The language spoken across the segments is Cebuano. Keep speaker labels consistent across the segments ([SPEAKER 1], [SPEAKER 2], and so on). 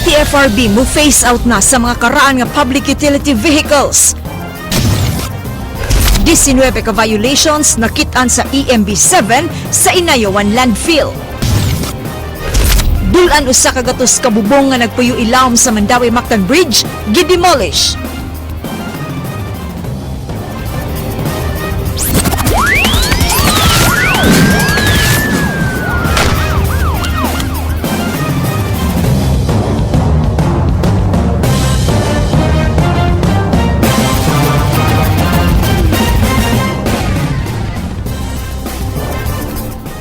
[SPEAKER 1] LTFRB mo phase out na sa mga karaan nga public utility vehicles. 19 ka violations nakitaan sa EMB 7 sa Inayawan Landfill. Dulan 100 ka bubong nga nagpuyo ilawom sa Mandaue Mactan Bridge, gidemolish.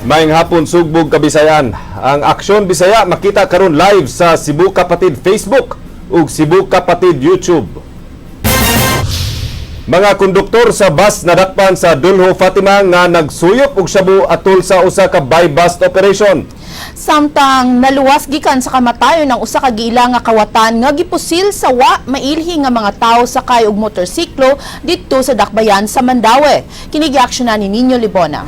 [SPEAKER 2] Maayong hapon, Sugbog Kabisayan. Ang Aksyon Bisaya makita karon live sa Cebu Kapatid Facebook ug Cebu Kapatid YouTube. Mga konduktor sa bus nadakpan sa Dulho, Fatima nga nagsuyop og shabu atol sa usa ka buy-bust operation.
[SPEAKER 3] Samtang naluwas gikan sa kamatayon ang usa ka giila nga kawatan nga gipusil sa wa mailhi nga mga tawo sakay og motorsiklo didto sa Dakbayan sa Mandaue. Kini giaksyonan ni Nino Libona.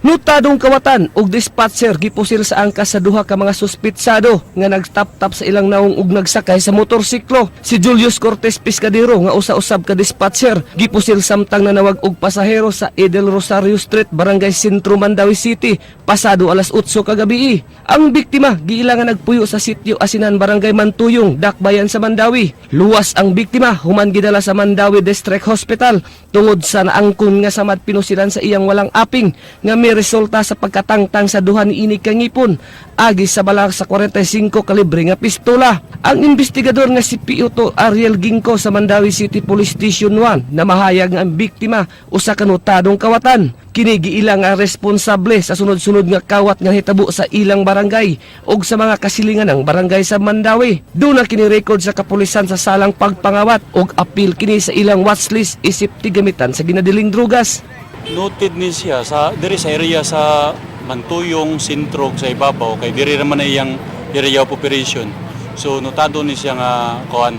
[SPEAKER 4] Notadong kawatan og dispatcher gipusil sa angkas sa duha ka mga suspitsado nga nagtap-tap sa ilang naong og nagsakay sa motorsiklo. Si Julius Cortez Piscadero nga usa-usab ka dispatcher gipusil samtang nanawag og pasahero sa Edel Rosario Street, Barangay Sentro, Mandaue City, pasado alas 8 kagabi. Ang biktima giila nga nagpuyo sa sitio Asinan, Barangay Mantuyong, Dakbayan sa Mandaue. Luwas ang biktima human gidala sa Mandaue District Hospital tungod sa naangkon nga samad pinusilan sa iyang walang aping nga may resulta sa pagkatangtang sa duha ni ini kangipon agi sa balak sa 45 kalibre nga pistola. Ang investigador nga si PO2 Ariel Ginko sa Mandaue City Police Station 1 na mahayag nga ang biktima usa ka notadong kawatan. Kini giila nga responsable sa sunod-sunod nga kawat nga hitabo sa ilang barangay ug sa mga kasilingan ng barangay sa Mandaue. Duna kini record sa kapulisan sa salang pagpangawat ug apil kini sa ilang watchlist isip tigamitan sa ginadiling drugas.
[SPEAKER 5] Noted ni siya sa diri sa area sa Mantuyong, Sentro, sa ibabaw kay diri raman na iyang area of operation. So notado ni siya nga kuan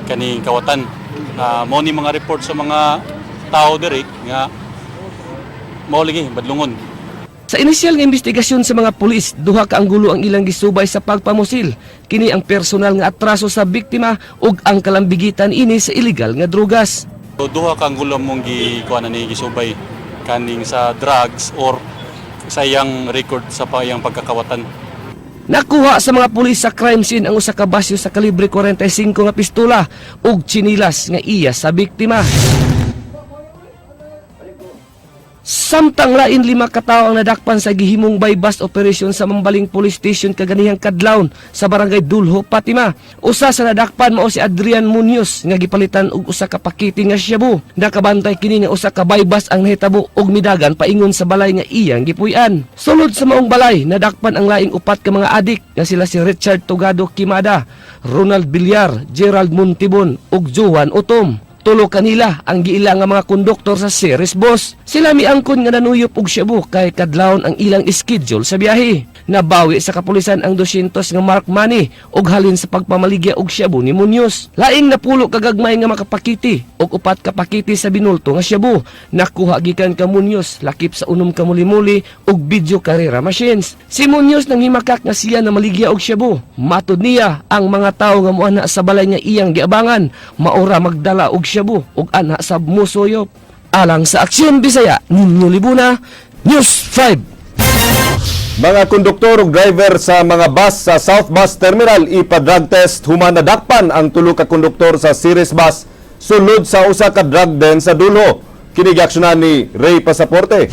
[SPEAKER 5] kaning kawatan. Mao ni mga report sa mga tao diri nga mao lagi badlungon.
[SPEAKER 4] Sa inisyal nga investigasyon sa mga pulis, duha ka anggulo ang ilang gisubay sa pagpamusil. Kini ang personal nga atraso sa biktima ug ang kalambigitan ini sa illegal nga drugas.
[SPEAKER 5] So, duha ka anggulo mong gi kuan ni gisubay kaning sa drugs or sa iyang record sa pa iyang pagkakawatan.
[SPEAKER 4] Nakuha sa mga pulis sa crime scene ang usa ka basyo sa kalibre 45 nga pistola ug tsinilas nga iya sa biktima. Samtang lain 5 ka tawo ang nadakpan sa gihimong buy-bust operation sa Mambaling Police Station kaganihang kadlawon sa Barangay Dulho, Fatima. Usa sa nadakpan mao si Adrian Munoz nga gipalitan og usa ka pakete nga shabu. Nakabantay kini nga usa ka buy-bust ang nahitabo og midagan paingon sa balay nga iyang gipuy-an. Sulod sa maong balay nadakpan ang laing upat ka mga adik nga sila si Richard Togado Kimada, Ronald Villar, Gerald Montibon ug Johan Utom. Tulo kanila ang giila nga mga konduktor sa Ceres Bus. Sila miangkon nga nanuyop og shabu kay kadlawon ang ilang schedule sa biyahe. Nabawi sa kapulisan ang 200 nga mark money og halin sa pagpamaligya og shabu ni Munoz. Laing napulo kagagmay nga makapakiti og 4 ka pakiti sa binulto nga shabu. Nakuha gikan ka Munoz lakip sa 6 ka muli-muli og video karera machines. Si Munoz nang himakak nga siya na maligya og shabu. Matud niya ang mga tawo nga moana sa balay nga iyang giabangan maura magdala og shabu ug ana sa musuyop. Alang sa Aksyon Bisaya, Ninyo Libuna, News 5.
[SPEAKER 2] Mga konduktor ug driver sa mga bus sa South Bus Terminal ipa-drug test human nadakpan ang tulo ka konduktor sa Ceres Bus sulod sa usa ka drug den sa Dulho. Kini giaksyonan ni Ray Pasaporte.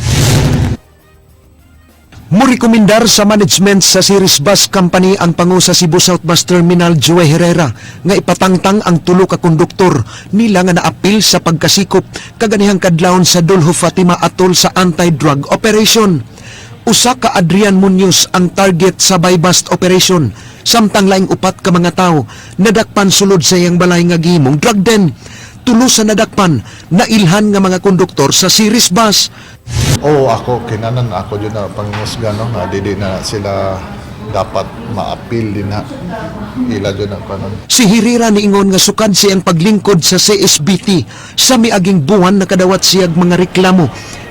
[SPEAKER 6] Murekomendar sa management sa Ceres Bus Company ang pangu sa Cebu South Bus Terminal Joey Herrera nga ipatangtang ang tulo ka konduktor nila nga naapil sa pagkasikop kaganihang kadlawon sa Dulho, Fatima atol sa anti-drug operation. Usa ka Adrian Munoz ang target sa buy-bust operation, samtang laing upat ka mga tawo nadakpan sulod sa iyang balay nga gihimong drug den. Tulo sa nadakpan nailhan nga mga konduktor sa Ceres Bus.
[SPEAKER 7] Oo, ako, kinanan ako yun na pangmusga, no, nga dili na sila dapat maapil din na ila dyan ang kanon.
[SPEAKER 6] Si Herrera niingon nga sukad siyang paglingkod sa CSBT sa miaging buwan, nakadawat siyag mga reklamo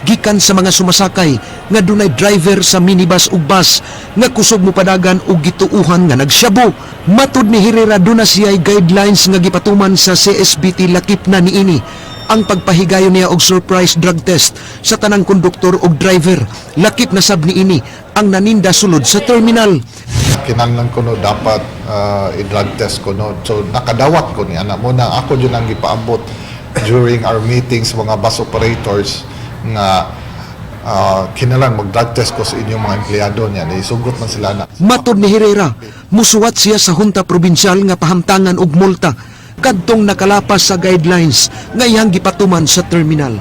[SPEAKER 6] gikan sa mga sumasakay nga dunay driver sa minibus ug bus nga kusog mopadagan og gituuhan nga nagsyabu. Matud ni Herrera, duna siya'y guidelines nga gipatuman sa CSBT, lakip na niini ang pagpahigayon niya og surprise drug test sa tanang konduktor og driver. Lakip na sab niini ang naninda sulod sa terminal.
[SPEAKER 7] Kinahanglan ko no dapat i-drug test ko no. So nakadawat ko ni ana mo na ako jud ang gipaabot during our meetings, mga bus operators, nga kinahanglan mag-drug test ko sa inyong mga empleyado niya. Isugot man sila na.
[SPEAKER 6] Matod ni Herrera, musuwat siya sa Junta Probinsyal nga pahamtangan og multa kadtong nakalapas sa guidelines nga iyang gipatuman sa terminal.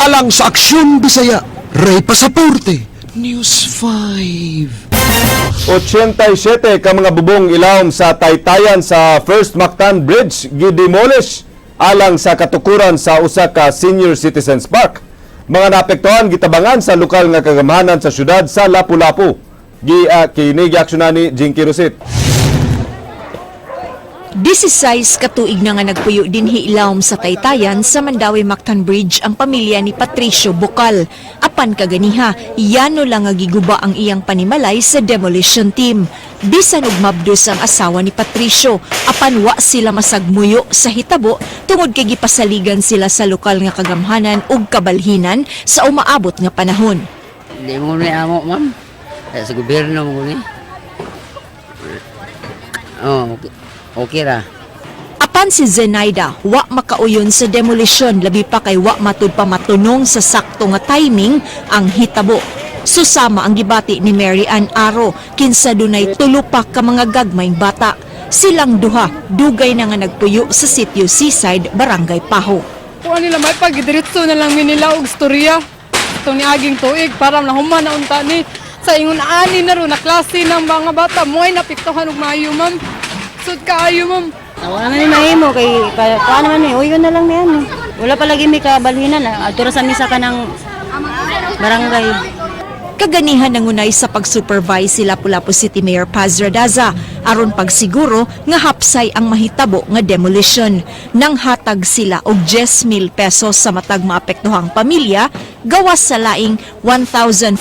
[SPEAKER 6] Alang sa Aksyon Bisaya, Ray Pasaporte, News 5.
[SPEAKER 2] 87 ka mga bubong ilawom sa taytayan sa First Mactan Bridge gidemolish alang sa katukuran sa usa ka senior citizens park. Mga naapektuhan gitabangan sa lokal nga kagamhanan sa syudad sa Lapu-Lapu. Gi kini giaksyonan ni Jinky Rosit.
[SPEAKER 1] 16 ka tuig na nga nagpuyo dinhi ilawom sa taytayan sa Mandaue Mactan Bridge ang pamilya ni Patricio Bocal. Apan kaganiha, yano lang nga giguba ang iyang panimalay sa demolition team. Bisan og mabdos ang asawa ni Patricio, apan wa sila masagmuyo sa hitabo tungod kay gipasaligan sila sa lokal nga kagamhanan ug kabalhinan sa umaabot nga panahon.
[SPEAKER 8] Di mo ni amo, ma'am. Eh, sa gobyerno mo ni. Oh, okay, okay ra.
[SPEAKER 1] Apan si Zenaida, wa makauyon sa demolition, labi pa kay wa matud pa matunong sa sakto nga timing ang hitabo. Susama ang gibati ni Mary Ann Aro, kinsa dunay tulo pa ka mga gagmayng bata. Silang duha, dugay na nga nagpuyo sa sitio Seaside, Barangay Paho.
[SPEAKER 9] Kuan nila may pagdiretso na lang mi nila og storya. Itong niaging tuig para nahuman na unta ni sa ingon ani na ro na klase ng mga bata mo ay napiktuhan og maayo, ma'am. Sud kaayo, ma'am.
[SPEAKER 10] Wala man ni mahimo kay kuan man ni uyon na lang ni ano. Wala pa lagi mi kabalhinan, adto ra sa misa kanang barangay.
[SPEAKER 1] Kaganihan nangunay sa pag-supervise si Lapu-Lapu City Mayor Paz Radaza aron pagsiguro nga hapsay ang mahitabo nga demolition. Nang hatag sila og 10,000 pesos sa matag maapektuhang pamilya, gawas sa laing 1,500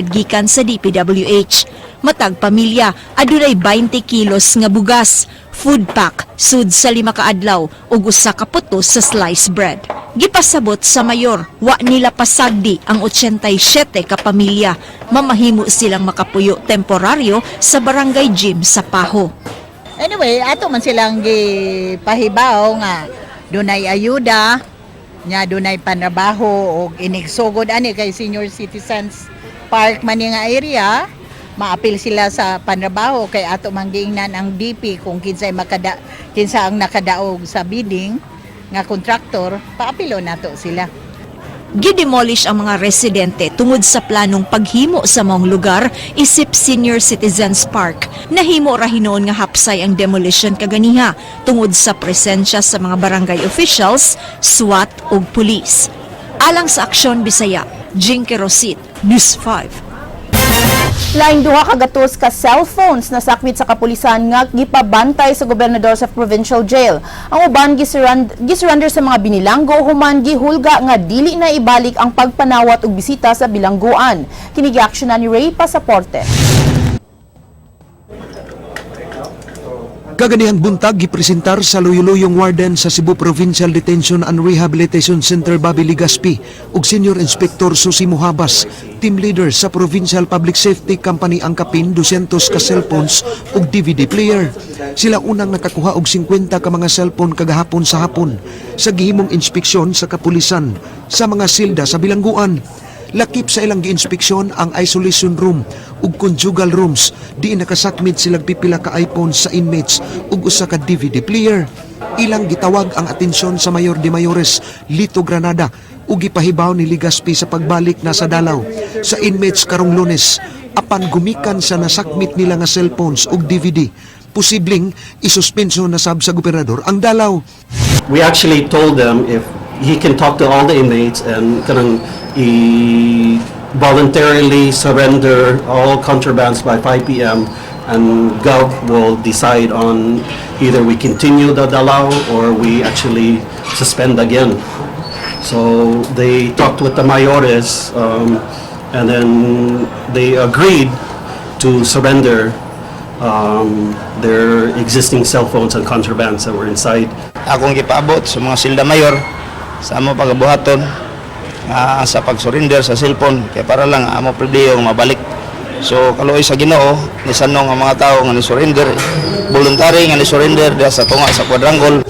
[SPEAKER 1] gikan sa DPWH. Matag pamilya adunay 20 kilos nga bugas, food pack sud sa 5 ka adlaw ug usa ka putos sa sliced bread. Gipasabot sa mayor, wa nila pasagdi ang 87 ka pamilya. Mamahimo silang makapuyo temporaryo sa barangay gym sa Paho.
[SPEAKER 11] Anyway, ato man silang gipahibaw nga dunay ayuda, nya dunay panrabaho og inigsugod ani kay senior citizens park man ni nga area, maapil sila sa panrabaho kay ato man giingnan ang DP kung kinsay makada kinsa ang nakadaog sa bidding nga kontraktor, paapilo nato sila.
[SPEAKER 1] Gidemolish ang mga residente tungod sa planong paghimo sa maong lugar isip Senior Citizens Park. Nahimo ra hinuon nga hapsay ang demolition kaganiha tungod sa presensya sa mga barangay officials, SWAT ug pulis. Alang sa Aksyon Bisaya, Jinky Rosit, News 5.
[SPEAKER 3] Laing 200 ka cellphones na sakmit sa kapulisan nga gipabantay sa gobernador sa provincial jail. Ang uban gisurrender sa mga binilanggo human gihulga nga dili na ibalik ang pagpanawat og bisita sa bilangguan. Kini giaksyonan ni Ray Pasaporte.
[SPEAKER 6] Kaganihang buntag, gipresentar sa luyo-luyong warden sa Cebu Provincial Detention and Rehabilitation Center Bobby Ligaspi ug Senior Inspector Susi Muhabas, team leader sa Provincial Public Safety Company, ang kapin 200 ka cellphones ug DVD player. Sila unang nakakuha og 50 ka mga cellphone kagahapon sa hapon sa gihimong inspeksyon sa kapulisan sa mga silda sa bilangguan. Lakip sa ilang giinspeksyon ang isolation room ug conjugal rooms, diin nakasakmit silang pipila ka iPhone sa inmates ug usa ka DVD player. Ilang gitawag ang atensyon sa Mayor de Mayores Lito Granada ug gipahibaw ni Ligaspi sa pagbalik na sa dalaw sa inmates karong Lunes, apan gumikan sa nasakmit nila nga cellphones ug DVD, posibleng isuspenso na sab sa gobernador ang dalaw.
[SPEAKER 12] We actually told them if he can talk to all the inmates and kanang i voluntarily surrender all contrabands by 5 p.m. and Gov will decide on either we continue the dalaw or we actually suspend again. So they talked with the mayores and then they agreed. to surrender their existing cell phones and contrabands that were inside.
[SPEAKER 13] Akong gipaabot sa mga silda mayor sa amo pagabuhaton nga sa pag-surrender sa cellphone kay para lang amo pribilehiyo nga mabalik. So kaluoy sa Ginoo, nisanong ang mga tao nga ni-surrender, voluntary nga ni-surrender diha sa tunga sa quadrangle.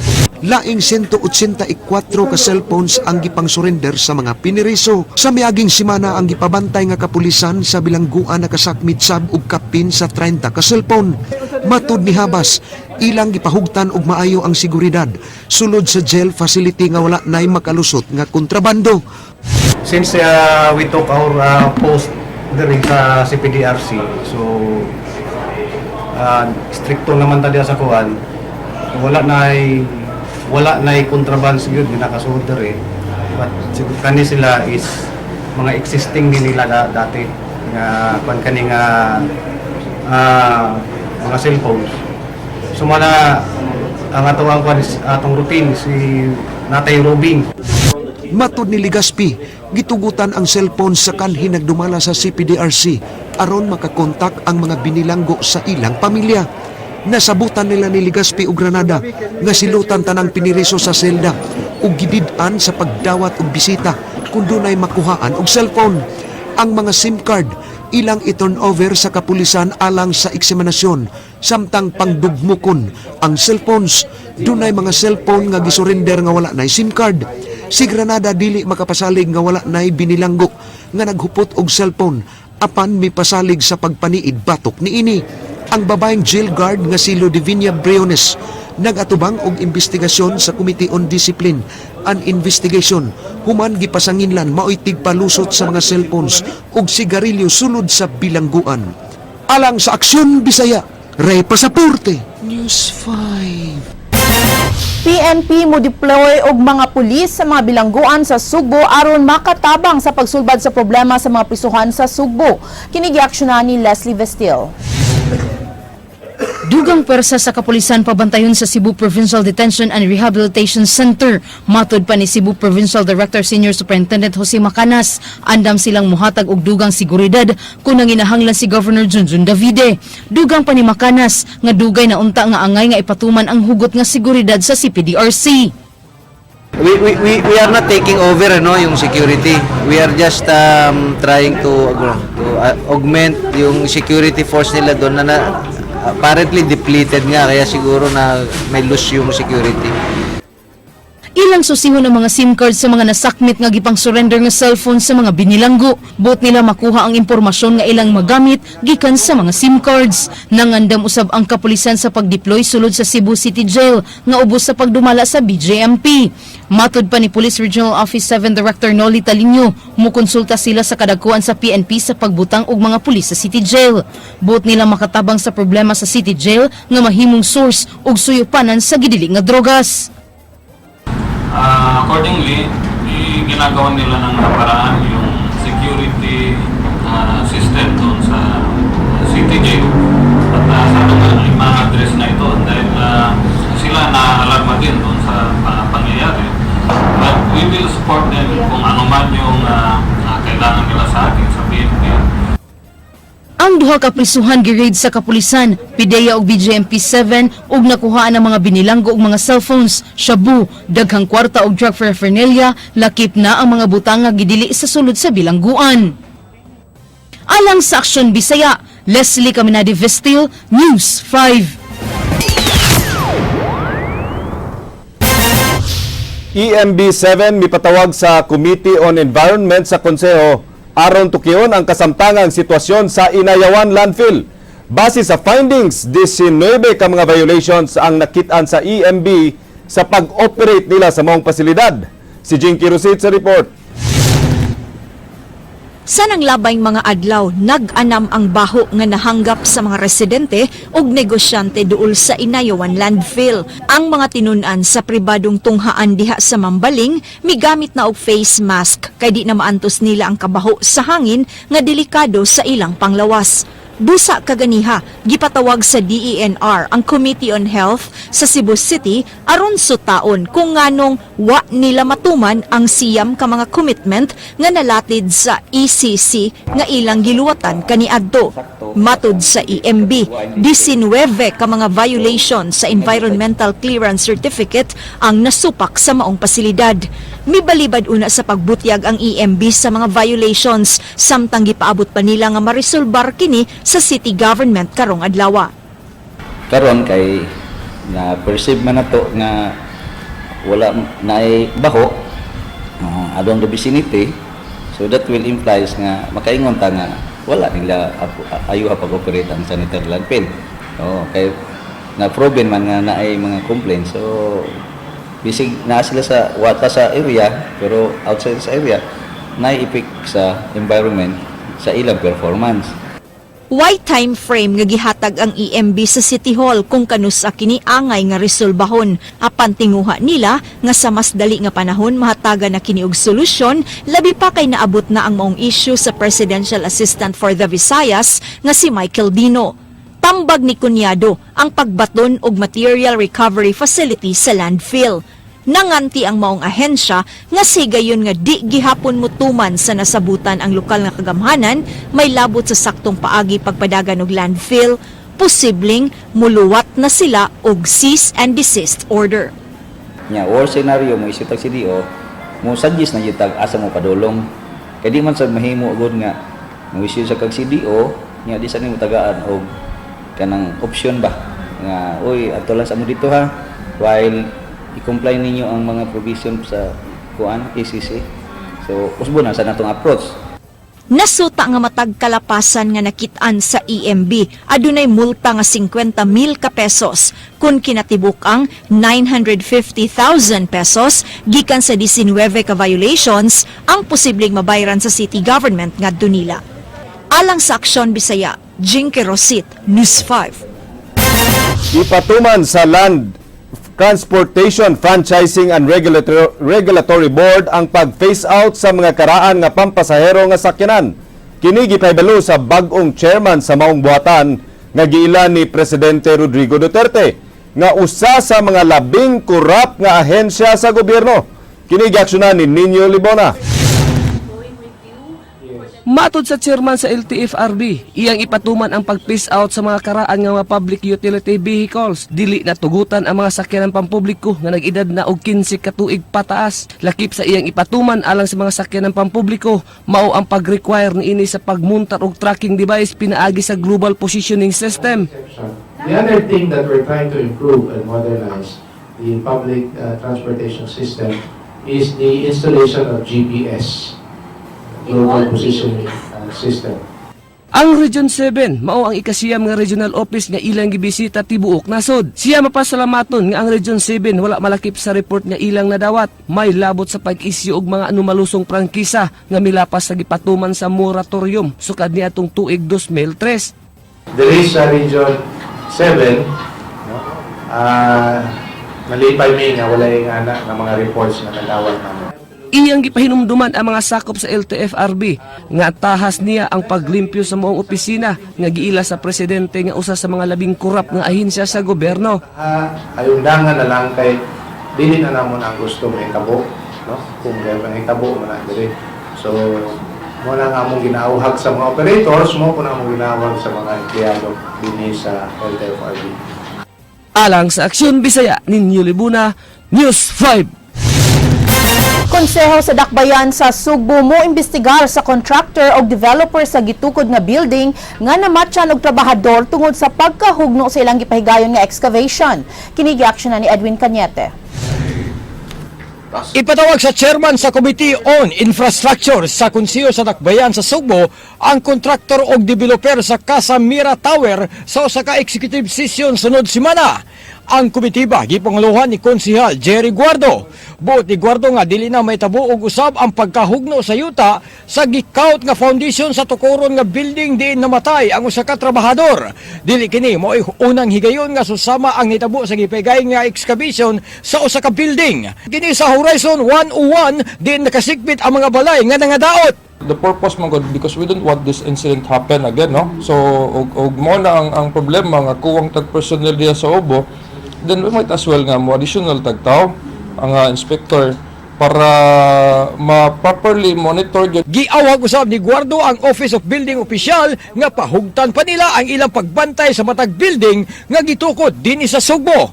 [SPEAKER 6] Laing 184 ka cellphones ang gipang-surrender sa mga piniriso. Sa miaging simana, ang gipabantay nga kapulisan sa bilangguan nakasakmit sab og kapin sa 30 ka cellphone. Matud ni Habas, ilang gipahugtan og maayo ang seguridad sulod sa jail facility nga wala nay makalusot nga kontrabando.
[SPEAKER 14] Since we took our post diri sa CPDRC, so stricto naman ta diya sa kuan. Wala na contraband gyud nga nakasuod diri. But siguro kani sila is mga existing ni nila dati nga kuan kani nga mga cellphones. So mana ang atong ang kuan is atong routine si natay roving.
[SPEAKER 6] Matud ni Ligaspi, gitugutan ang cellphone sa kanhi nagdumala sa CPDRC aron makakontak ang mga binilanggo sa ilang pamilya. Nasabutan nila ni Ligaspi og Granada nga silutan tanang piniriso sa selda ug gidid-an sa pagdawat og bisita kung dunay makuhaan og cellphone. Ang mga SIM card ilang i-turn over sa kapulisan alang sa eksaminasyon, samtang pangdugmukon ang cellphones. Dunay mga cellphone nga gisurrender nga wala nay SIM card. Si Granada dili makapasalig nga wala nay binilanggo nga naghupot og cellphone, apan mipasalig sa pagpaniid batok niini. Ang babaeng jail guard nga si Ludivinia Briones nagatubang og investigasyon sa Committee on Discipline and Investigation human gipasanginlan maoy tigpalusot sa mga cellphones ug sigarilyo sulod sa bilangguan. Alang sa Aksyon Bisaya, Ray Pasaporte, News 5.
[SPEAKER 3] PNP mo deploy og mga pulis sa mga bilangguan sa Sugbo aron makatabang sa pagsulbad sa problema sa mga prisuhan sa Sugbo. Kini giaksyonan ni Leslie Vestil.
[SPEAKER 15] Dugang pwersa sa kapulisan pabantayon sa Cebu Provincial Detention and Rehabilitation Center. Matod pa ni Cebu Provincial Director Senior Superintendent Jose Macanas, andam silang muhatag og dugang seguridad kung nanginahanglan si Governor Junjun Davide. Dugang pa ni Macanas nga dugay na unta nga angay nga ipatuman ang hugot nga seguridad sa CPDRC.
[SPEAKER 16] We are not taking over, ano, yung security. We are just trying to augment yung security force nila doon na apparently depleted nga, kaya siguro na may loose yung security.
[SPEAKER 15] Ilang susihon ang mga SIM cards sa mga nasakmit nga gipang surrender nga cellphone sa mga binilanggo. Buot nila makuha ang impormasyon nga ilang magamit gikan sa mga SIM cards. Nangandam usab ang kapulisan sa pagdeploy sulod sa Cebu City Jail nga ubos sa pagdumala sa BJMP. Matod pa ni Police Regional Office 7 Director Noli Talino, mukonsulta sila sa kadagkuan sa PNP sa pagbutang og mga pulis sa City Jail. Buot nila makatabang sa problema sa City Jail nga mahimong source og suyupanan sa gidili nga drogas.
[SPEAKER 17] Accordingly, ginagawa nila ng paraan yung security system doon sa city jail. At sana nga ay ma-address na ito dahil sila na-alarma din doon sa pangyayari. But we will support them kung ano man yung kailangan nila sa atin sa PNP.
[SPEAKER 15] Ang duha ka prisuhan gi-raid sa kapulisan, PDEA ug BJMP 7, ug nakuhaan ang mga binilanggo og mga cellphones, shabu, daghang kwarta og drug paraphernalia, lakip na ang mga butang nga gidili sa sulod sa bilangguan. Alang sa Aksyon Bisaya, Leslie Caminade Vestil, News 5.
[SPEAKER 2] EMB 7 mipatawag sa Committee on Environment sa Konseho aron tukion ang kasamtangang sitwasyon sa Inayawan Landfill. Base sa findings, 19 ka mga violations ang nakitaan sa EMB sa pag-operate nila sa maong pasilidad. Si Jinky Rosit sa report.
[SPEAKER 1] Sa nanglabay mga adlaw, nag-anam ang baho nga nahanggap sa mga residente ug negosyante duol sa Inayawan Landfill. Ang mga tinun-an sa pribadong tunghaan diha sa Mambaling migamit na og face mask kay di na maantos nila ang kabaho sa hangin nga delikado sa ilang panglawas. Busa kaganiha, gipatawag sa DENR ang Committee on Health sa Cebu City aron sutaon kung nganong wa nila matuman ang 9 ka mga commitment nga nalatid sa ECC nga ilang giluwatan kaniadto. Matud sa EMB, 19 ka mga violation sa Environmental Clearance Certificate ang nasupak sa maong pasilidad. Mibalibad una sa pagbutyag ang EMB sa mga violations samtang gipaabot pa nila nga maresolbar kini sa city government karong adlaw.
[SPEAKER 18] Karon kay na perceive man nato nga wala naay baho along the vicinity, so that will implies nga makaingon ta nga wala nila ayo pag-operate ang sanitary landfill. Oh, kay na proven man nga naay mga complaints, so bisig naa sila sa wata sa area, pero outside sa area naay effect sa environment sa ilang performance.
[SPEAKER 1] Way time frame nga gihatag ang EMB sa City Hall kung kanusa kini angay nga resolbahon? Apan tinguha nila nga sa mas dali nga panahon mahatagan na kini og solusyon, labi pa kay naabot na ang maong issue sa Presidential Assistant for the Visayas nga si Michael Dino. Tambag ni Cuñado ang pagbaton og material recovery facility sa landfill. Nanganti ang maong ahensya nga sigayon nga di gihapon mutuman sa nasabutan ang lokal nga kagamhanan may labot sa saktong paagi pagpadagan og landfill, posibleng muluwat na sila og cease and desist order.
[SPEAKER 18] Nya worst scenario, mo issue tag CDO, mo suggest na gyud tag asa mo padulong. Kay di man sad mahimo gud nga mo issue sa kag CDO nya di sa nimo tagaan og kanang option ba nga, "Oy, adto lang sa mo dito ha, while i-comply ninyo ang mga provision sa kuan ECC." So usbo na sa natong approach.
[SPEAKER 1] Nasuta nga matag kalapasan nga nakit-an sa EMB, adunay multa nga 50 mil ka pesos kun kinatibuk ang 950,000 pesos gikan sa 19 ka violations ang posibleng mabayran sa city government ngadto nila. Alang sa Aksyon Bisaya, Jinky Rosit, News 5.
[SPEAKER 2] Ipatuman sa Land Transportation Franchising and Regulatory Board ang pag-phase out sa mga karaan nga pampasahero nga sakyanan. Kini gipahibalo sa bag-ong chairman sa maong buhatan nga giila ni Presidente Rodrigo Duterte nga usa sa mga labing kurap nga ahensya sa gobyerno. Kini giaksyonan ni Nino Libona.
[SPEAKER 4] Matod sa chairman sa LTFRB, iyang ipatuman ang pag-phase out sa mga karaan nga mga public utility vehicles. Dili na tugutan ang mga sakyanan pampubliko nga nag-edad na og 15 ka tuig pataas. Lakip sa iyang ipatuman alang sa mga sakyanan pampubliko, mao ang pag-require niini sa pagmuntar og tracking device pinaagi sa Global Positioning System.
[SPEAKER 19] The other thing that we're trying to improve and modernize the public transportation system is the installation of GPS, Global Positioning System.
[SPEAKER 4] Ang Region 7 mao ang ikasiyam nga regional office nga ilang gibisita tibuok nasod. Siya mapasalamaton nga ang Region 7 wala malakip sa report nga ilang nadawat may labot sa pag-isyu og mga anumalusong prangkisa nga milapas sa gipatuman sa moratorium sukad niadtong tuig 2003.
[SPEAKER 19] There is sa Region 7, no? Nalipay mi nga wala yung ana nga mga reports na nadawat namo.
[SPEAKER 4] Iyang gipahinumduman ang mga sakop sa LTFRB nga tahas niya ang paglimpyo sa maong opisina nga giila sa presidente nga usa sa mga labing kurap nga ahensya sa gobyerno.
[SPEAKER 19] Ha, ayundangan na lang kay dili na namon ang gusto mahitabo, no? Kung kay mahitabo man na diri. So, mo na nga among ginauhag sa mga operators, mo po na among ginauhag sa mga empleyado dinhi sa LTFRB.
[SPEAKER 4] Alang sa Aksyon Bisaya, Ninyo Libuna, News 5.
[SPEAKER 3] Konseho sa Dakbayan sa Sugbo mo imbestigar sa contractor o developer sa gitukod nga building nga namatyan og trabahador tungod sa pagkahugno sa ilang gipahigayon nga excavation. Kini giaksyonan ni Edwin Cañete.
[SPEAKER 20] Ipatawag sa chairman sa Committee on Infrastructure sa Konseho sa Dakbayan sa Sugbo ang kontraktor og developer sa Casa Mira Tower sa usa ka executive session sunod semana. Ang komitiba gipanguluhan ni Konsehal Jerry Guardo. Buot ni Guardo nga dili na mahitabo og usab ang pagkahugno sa yuta sa gikaut nga foundation sa tukuron nga building diin namatay ang usa ka trabahador. Dili kini mo'y unang higayon nga susama ang nitabo sa gipahigayon nga excavation sa usa ka building. Kini sa Horizon 101 diin nakasikbit ang mga balay nga nangadaot.
[SPEAKER 21] The purpose man gud because we don't want this incident happen again, no? So og mo na ang problema nga kuwang tag personnel diya sa Obo, then we might as well nga mo additional tag tao ang inspector para ma-properly monitor gyud.
[SPEAKER 20] Giawhag usab ni Guardo ang Office of Building Official nga pahugtan pa nila ang ilang pagbantay sa matag building nga gitukod dinhi sa Sugbo.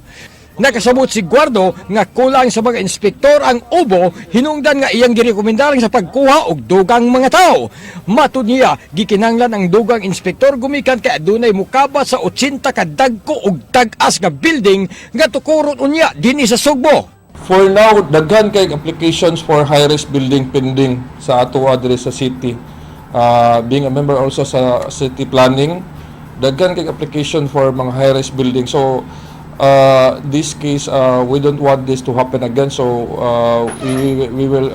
[SPEAKER 20] Nakasabot si Guardo nga kulang sa mga inspektor ang Obo, hinungdan nga iyang girekomendar sa pagkuha og dugang mga tao. Matud niya, gikinahanglan ang dugang inspektor gumikan kay adunay mukabat sa 80 ka dagko og tag-as nga building nga tukuron unya dinhi sa Sugbo.
[SPEAKER 21] For now, daghan kay applications for high-rise building pending sa ato diri sa city. Being a member also sa city planning, daghan kay application for mga high-rise building. So, this case, we don't want this to happen again. So, we will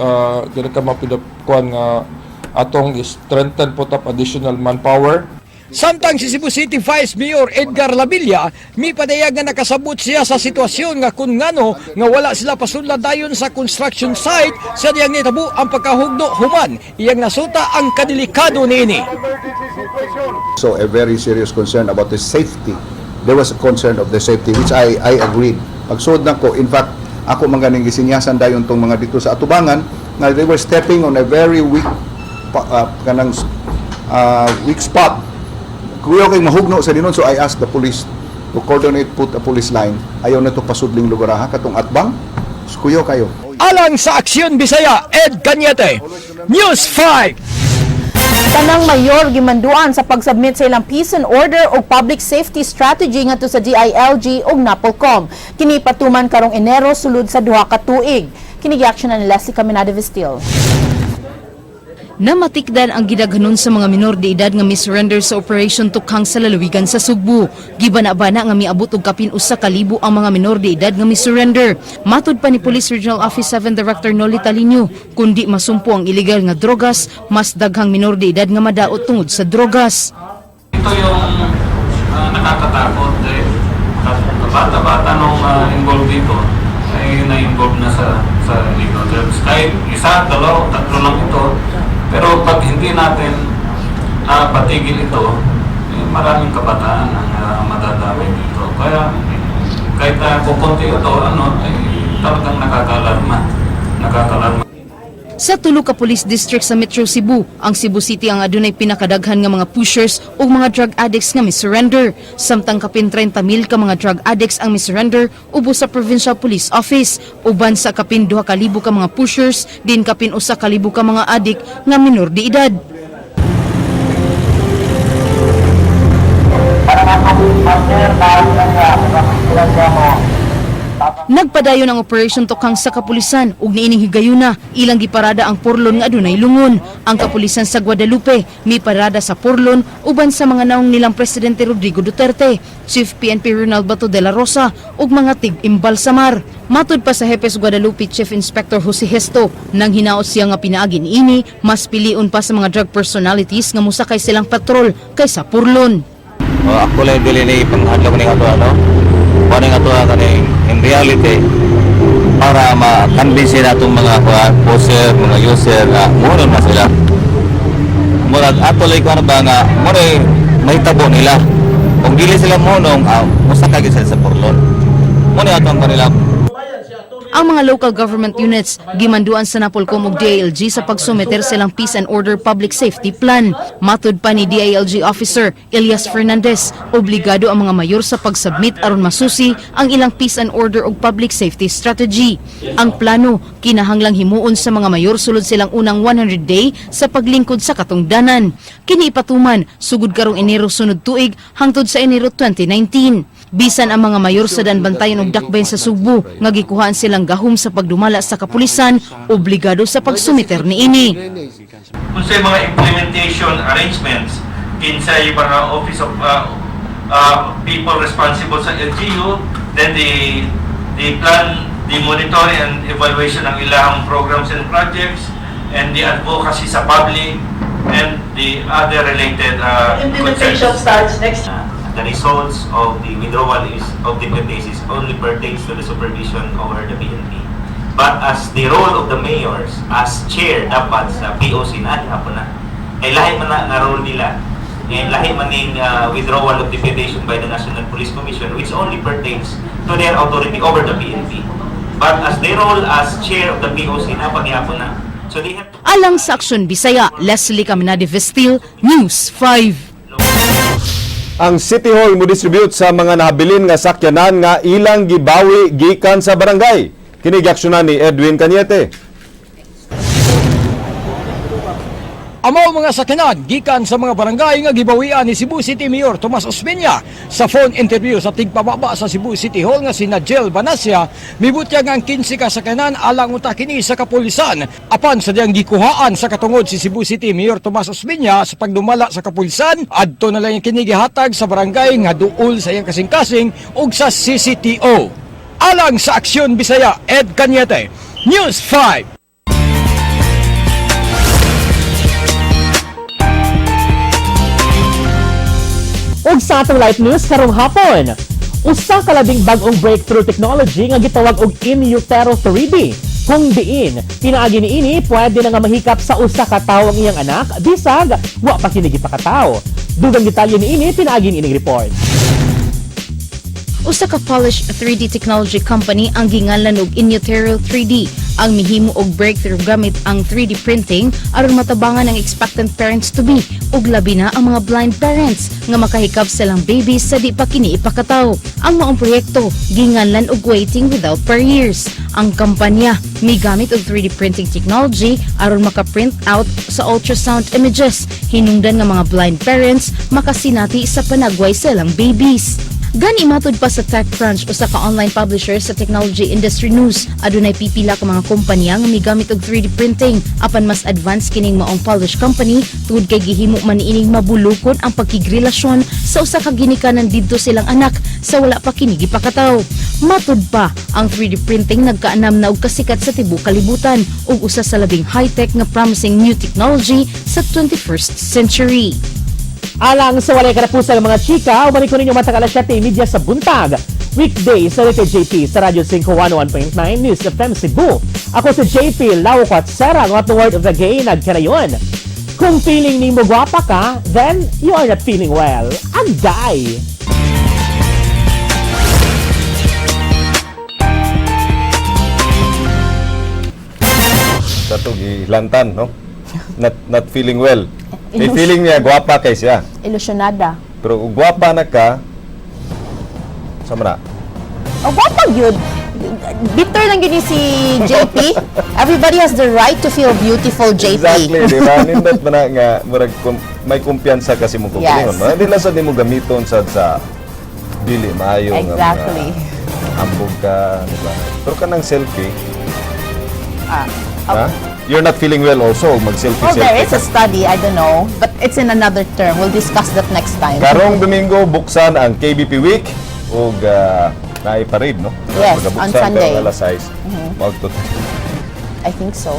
[SPEAKER 21] gonna come up with a kuan nga atong strengthen, put up additional manpower.
[SPEAKER 20] Samtang si Cebu City Vice Mayor Edgar Labilla, mipadayag nga nakasabot siya sa sitwasyon nga kung ngano nga wala sila pasudla dayon sa construction site sa diyang nitabo ang pagkahugno human iyang nasuta ang kadelikado niini.
[SPEAKER 22] So a very serious concern about the safety. There was a concern of the safety which I agreed. Pagsuod na ko, in fact, ako man ganing gisinyasan dayon tong mga dito sa atubangan nga they were stepping on a very weak kanang weak spot. Kuya kay mahugno sa dinon, so I asked the police to coordinate, put a police line. Ayaw na to pasudling lugar ha, katong atbang. Kuyo kayo.
[SPEAKER 20] Alang sa Aksyon Bisaya, Ed Cañete, News 5.
[SPEAKER 3] Tanang mayor gimanduan sa pagsubmit sa ilang peace and order o public safety strategy ngadto sa DILG ug NAPOLCOM. Kini patuman karong Enero sulod sa 2 ka tuig. Kini giaksyonan ni Leslie Caminada Vestil.
[SPEAKER 15] Namatikdan ang gidaghanon sa mga minor de edad nga mi-surrender sa Operation Tokhang sa lalawigan sa Sugbo. Gibana-bana nga miabot og kapin 1,000 ang mga minor de edad nga mi-surrender. Matud pa ni Police Regional Office 7 Director Noli Talino, kundi masumpo ang illegal nga drogas, mas daghang minor de edad nga madaot tungod sa drogas.
[SPEAKER 17] Ito yung nakakatakot dahil bata-bata nung involved dito ay na-involve na sa illegal drugs. Kahit isa, dalawa, tatlo lang ito, pero pag hindi natin napatigil ito, eh, maraming kabataan ang madadamay dito. Kaya kahit kukunti ito, ano, ay talagang nakakalarma. Nakakalarma.
[SPEAKER 15] Sa tulo ka police district sa Metro Cebu, ang Cebu City ang adunay pinakadaghan nga mga pushers ug mga drug addicts nga mi-surrender. Samtang kapin 30 mil ka mga drug addicts ang mi-surrender ubos sa Provincial Police Office. Uban sa kapin 2,000 ka mga pushers, din kapin 1,000 ka mga addict nga minor de edad. Nagpadayon ang Operation Tokhang sa kapulisan ug niining higayuna ilang giparada ang porlon nga adunay lungon. Ang kapulisan sa Guadalupe miparada sa porlon uban sa mga naong nilang Presidente Rodrigo Duterte, Chief PNP Ronald Bato de la Rosa ug mga tig-imbalsamar. Matud pa sa hepe sa Guadalupe Chief Inspector Jose Gesto, nang hinaot siya nga pinaagi niini, mas pilion pa sa mga drug personalities nga mosakay silang patrol kaysa porlon.
[SPEAKER 23] Oh, ako lang dili ni panghadlok ni ato ano. Kuan nga ato kaning in reality para ma-convince sila atong mga kuan poser, mga user nga monon na sila. Murag ato lay kuan ba nga mo mahitabo nila. Kung dili sila monong, mosakay gyud sila sa porlon. Mo ni atong kanila.
[SPEAKER 15] Ang mga local government units gimanduan sa Napolcom ug DILG sa pagsumeter silang Peace and Order Public Safety Plan. Matud pa ni DILG Officer Elias Fernandez, obligado ang mga mayor sa pagsubmit aron masusi ang ilang peace and order ug public safety strategy. Ang plano kinahanglang himuon sa mga mayor sulod silang unang 100 day sa paglingkod sa katungdanan. Kini ipatuman sugod karong Enero sunod tuig hangtod sa Enero 2019. Bisan ang mga mayor sa Daanbantayan ug Dakbayan sa Sugbo nga gikuhaan silang gahom sa pagdumala sa kapulisan, obligado sa pagsumiter niini.
[SPEAKER 24] Kung sa mga implementation arrangements, kinsay mga office of people responsible sa LGU, then the plan, the monitoring and evaluation ng ilang programs and projects, and the advocacy sa public, and the other related
[SPEAKER 25] Implementation
[SPEAKER 24] concerns.
[SPEAKER 25] Starts next.
[SPEAKER 26] The results of the withdrawal is of the PTs is only pertains to the supervision over the PNP.
[SPEAKER 24] But as the role of the mayors, as chair dapat sa POC na hapon na. Kay lahi man na nga role nila. Ngayon, lahi man ning withdrawal of deputation by the National Police Commission, which only pertains to their authority over the PNP. But as their role as chair of the POC na paghihapon na. So they have
[SPEAKER 15] Alang sa Aksyon Bisaya, Leslie Caminade Vestil, News 5.
[SPEAKER 2] Ang City Hall mo distribute sa mga nahabilin nga sakyanan nga ilang gibawi gikan sa barangay. Kini giaksyonan ni Edwin Cañete.
[SPEAKER 20] Amaw mga sakyanan gikan sa mga barangay nga gibawian ni Cebu City Mayor Tomas Osmeña sa phone interview sa tigpababa sa Cebu City Hall nga si Nigel Banasia, mibutyag nga ang 15 ka sakyanan alang unta kini sa kapulisan. Apan sa diyang gikuhaan sa katungod si Cebu City Mayor Tomas Osmeña sa pagdumala sa kapulisan, adto na lang kini gihatag sa barangay nga duol sa iyang kasing-kasing ug sa CCTO. Alang sa Aksyon Bisaya, Ed Cañete, News 5.
[SPEAKER 5] Ug sa atong live news karong hapon, usa ka labing bag-ong breakthrough technology nga gitawag og In Utero 3D. Kung diin, pinaagi niini pwede na nga mahikap sa usa ka tawo ang iyang anak bisag wa pa kini gipakatawo. Dugang detalye niini pinaagi niining report.
[SPEAKER 15] Usa ka Polish 3D technology company ang gingalan og Inutero 3D ang mihimo og breakthrough gamit ang 3D printing aron matabangan ang expectant parents to be ug labi na ang mga blind parents nga makahikap silang babies sa di pa kini ipakataw. Ang maong proyekto ginganlan og Waiting Without Barriers. Ang kampanya migamit og 3D printing technology aron maka-print out sa ultrasound images, hinungdan nga mga blind parents makasinati sa panagway sa ilang babies. Gani matud pa sa TechCrunch, usa ka online publisher sa technology industry news, adunay pipila ka mga kumpanya nga migamit og 3D printing, apan mas advanced kining maong Polish company tungod kay gihimo man niining mabulukon ang pagkigrelasyon sa usa ka ginikanan didto silang anak sa wala pa kini gipakataw. Matud pa, ang 3D printing nagkaanam na og kasikat sa tibuok kalibutan ug usa sa labing high-tech nga promising new technology sa 21st century.
[SPEAKER 5] Alang sa walay katapusan ng mga chika, ubalik ko ninyo matag alas 7:30 sa buntag. Weekday sa kay JP sa Radyo 5 101.9 News FM Cebu. Ako si JP Lau Sera, ang atong word of the day nagkarayon. Kung feeling nimo gwapa ka, then you are not feeling well. Agay!
[SPEAKER 2] Sa to gilantan, no? Not feeling well. May feeling niya gwapa kay siya.
[SPEAKER 3] Ilusyonada.
[SPEAKER 2] Pero kung gwapa na ka, sa na?
[SPEAKER 3] Oh, gwapa gyud. Bitter lang yun si JP. Everybody has the right to feel beautiful, JP.
[SPEAKER 2] Exactly, di ba? Nindot man na nga murag may kumpiyansa kasi mo kung yes. Hindi lang sa nimo gamiton sa dili maayo nga mga ambog ka, di ba? Pero kanang selfie, ha? You're not feeling well also, mag-selfie
[SPEAKER 3] Well, there
[SPEAKER 2] selfie.
[SPEAKER 3] is a study, I don't know, but it's in another term. We'll discuss that next time.
[SPEAKER 2] Karong Domingo buksan ang KBP Week ug naay parade, no?
[SPEAKER 3] Yes, on
[SPEAKER 2] Pagkabuksan
[SPEAKER 3] Sunday.
[SPEAKER 2] karong alas 6. Maugto.
[SPEAKER 3] I think so.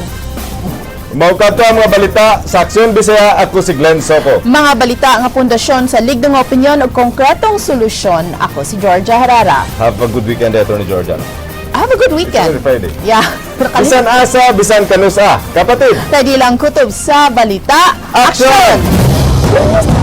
[SPEAKER 2] Mao kadto ang mga balita sa Aksyon Bisaya. Ako si Glenn Soco.
[SPEAKER 3] Mga balita nga pundasyon sa ligdong opinyon ug konkretong solusyon. Ako si Georgia Herrera.
[SPEAKER 2] Have a good weekend, Attorney Georgia.
[SPEAKER 3] Have a good weekend.
[SPEAKER 2] It's only Friday.
[SPEAKER 3] Yeah.
[SPEAKER 2] Bisan asa, bisan kanusa. Kapatid.
[SPEAKER 3] Pwede lang kutob sa balita.
[SPEAKER 2] Action!
[SPEAKER 3] Action!